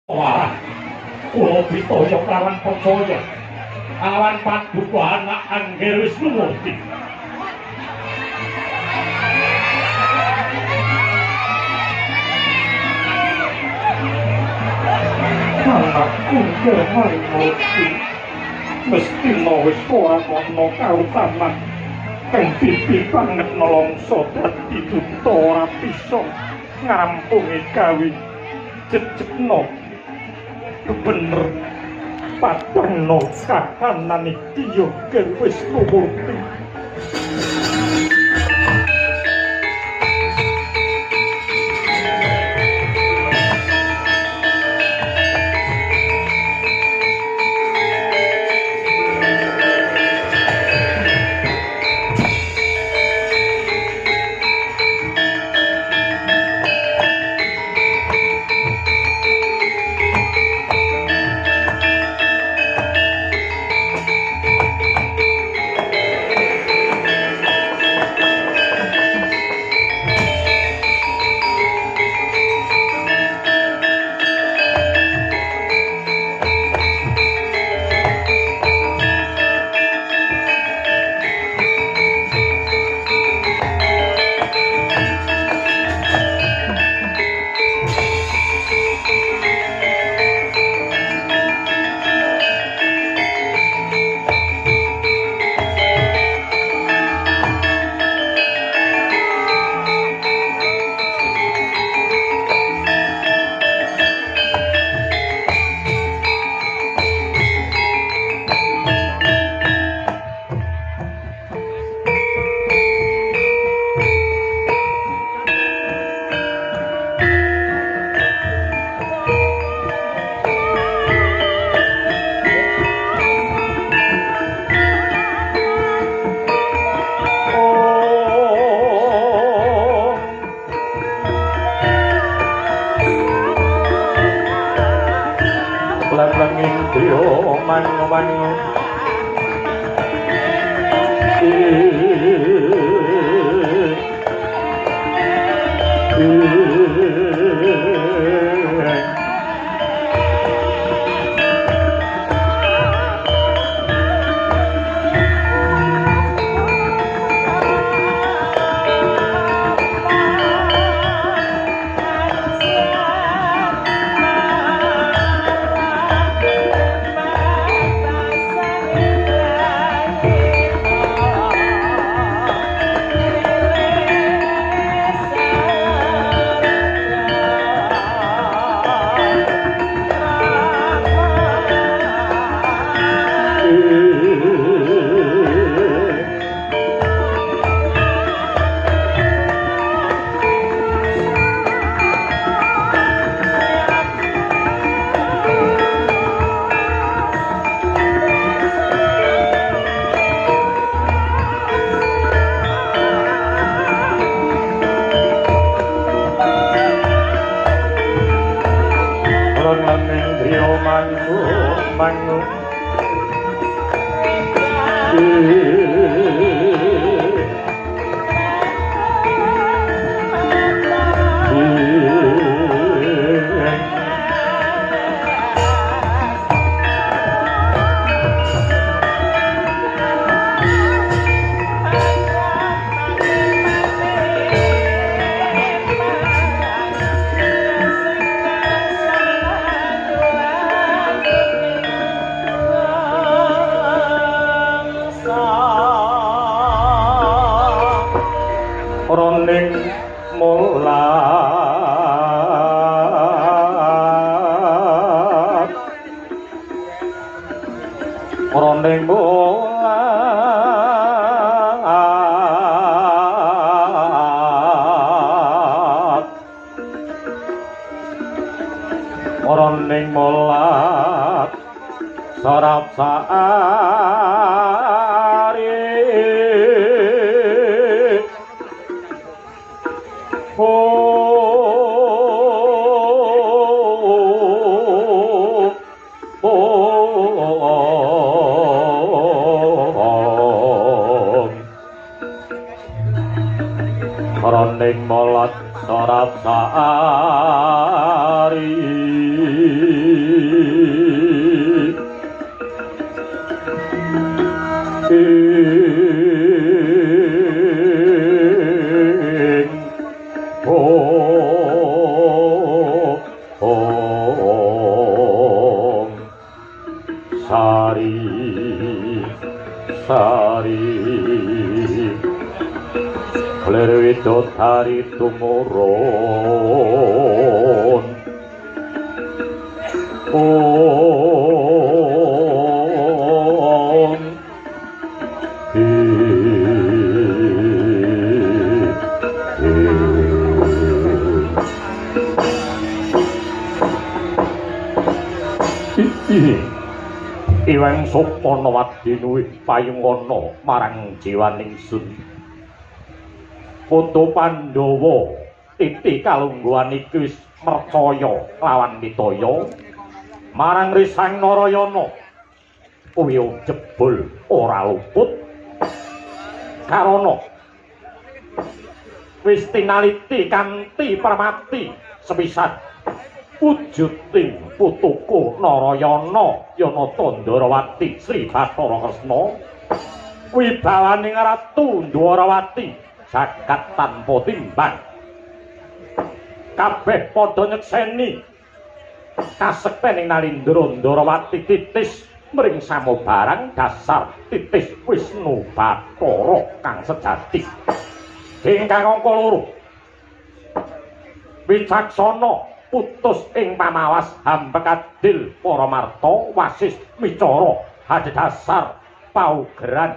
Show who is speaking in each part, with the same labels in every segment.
Speaker 1: Warah kula pitaya kelawan percaya awan paduka anak Angger Wisnumurti. Anakku Angger Wisnumurti mesti wis ora ana kautaman kang pipi banget nelongso dadi duta ora bisa ngrampungi gawe jejegno bener padangno kahanan iki ya Angger Wisnumurti. Roning molat sorap sari. Sari sari lir widodari tumurun om Iwang sopana wadinuwih payungana marang jiwaning sun. Putu Pandhawa titi kalungguhan iki wis mercaya lawan mitaya marang Risang Narayana kuwi jebul ora luput karana wis tinaliti kanthi permati sepisan wujuding putuku Narayana Yanata Ndharawati Sri Bathara Kresna wibawaning Ratu Ndharawati jagat tanpa timbang kabeh padha nyekseni kasektening Nalindra Ndharawati titis mring samubarang dasar titis Wisnu Bathara kang sejati. Ingkang angka loro wicaksana putus ing pamawas hambekadil paramarta wasis micara hadhasar paugeran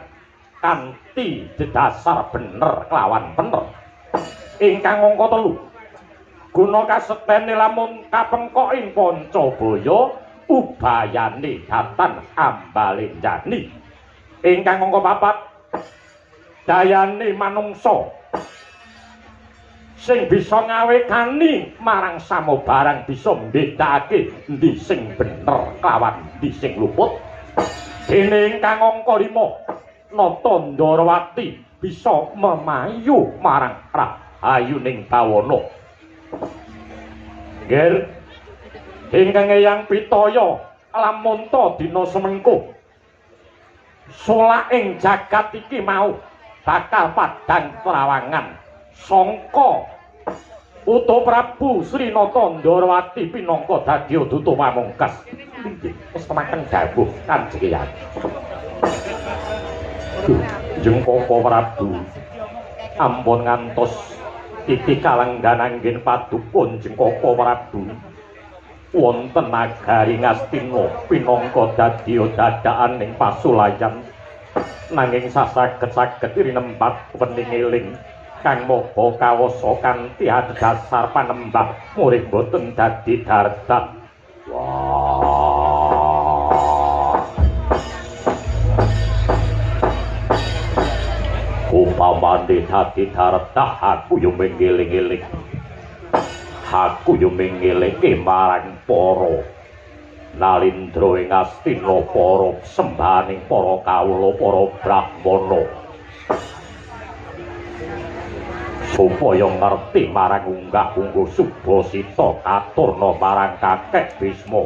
Speaker 1: kanthi dedasar bener kelawan bener. Ingkang angka telu guna kasektene lamun kapengkok ing Pancabaya ubayane datan ambalenjani. Ingkang angka papat dayane manungsa sing bisa ngawekani marang samubarang bisa mbedakake endi sing bener kelawan endi sing luput. Dene ingkang angka 5 Nata Ndharawati bisa memayu marang rahayuning bawana. Nggih ingkang Eyang Pitaya lamun ta dina semengko solaking jagat iki mau bakal padhang trawangan sangka Uta Prabu Sri Nata Ndharawati pinangka dadi duta pamungkas. Inggih, wis temaken dawuh Kanjeng Eyang. Jeng Koko Prabu ampun ngantos titi kalenggan anggen paduka Jeng Koko Prabu wonten nagari Ngastina pinangka dadi dadakan ing pasulayan nanging sasaged-saged rinempat wening eling kang maha kawasa kanthi adhedhasar panembah murid boten dadi dardat. Wah. Upamane dadi dardah aku yo mengeling-eling. Aku yo mengelingke marang para Nalindra ing Astina, para sembahaning para kawula, para brahmana, supaya ngerti marang unggah-ungguh subasita katurna marang kakek Bisma,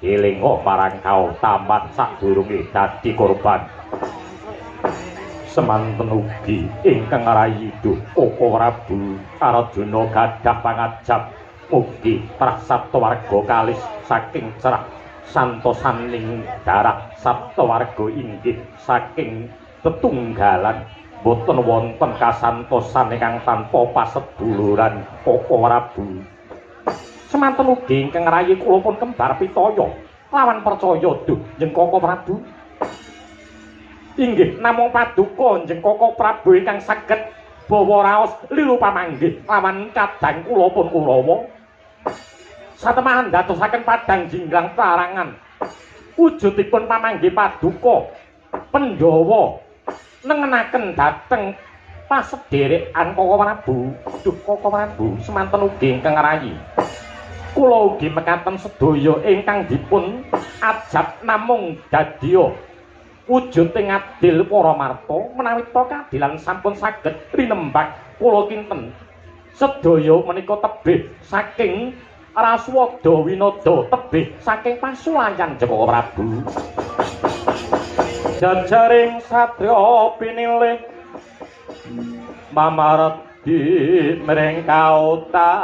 Speaker 1: elinga marang kautaman sadurunge dadi korban. Semanten ugi ingkang rayi duh Koko Prabu Arjuna gadah pangajap mugi trah saptawarga kalis saking cerah santosaning darah saptawarga inggih saking tetunggalan boten wonten kasantosan ingkang tanpa paseduluran Koko Prabu. Semanten ugi ingkang rayi kula pun kembar pitaya lawan percaya duh jeng Koko Prabu. Inggih namung paduka jeng Koko Prabu ingkang saged bawa raos lilu pamanggih lawan kadang kula pun Kurawa. Satemahan dadosaken padang jinglang tarangan wujudipun pamanggih paduka Pandhawa nengenaken dhateng pasederekan Koko Prabu. Duh Koko Prabu, semanten ugi ingkang rayi kula ugi mekaten sedaya ingkang dipun ajab namung dadya wujuding adil para marta menawi ta kadilan sampun saged rinembak kula kinten. Sedaya menika tebih saking Raswada Winada, tebih saking pasulayan Joko Prabu. Jajaring satriya pinilih mamardi mring kautaman.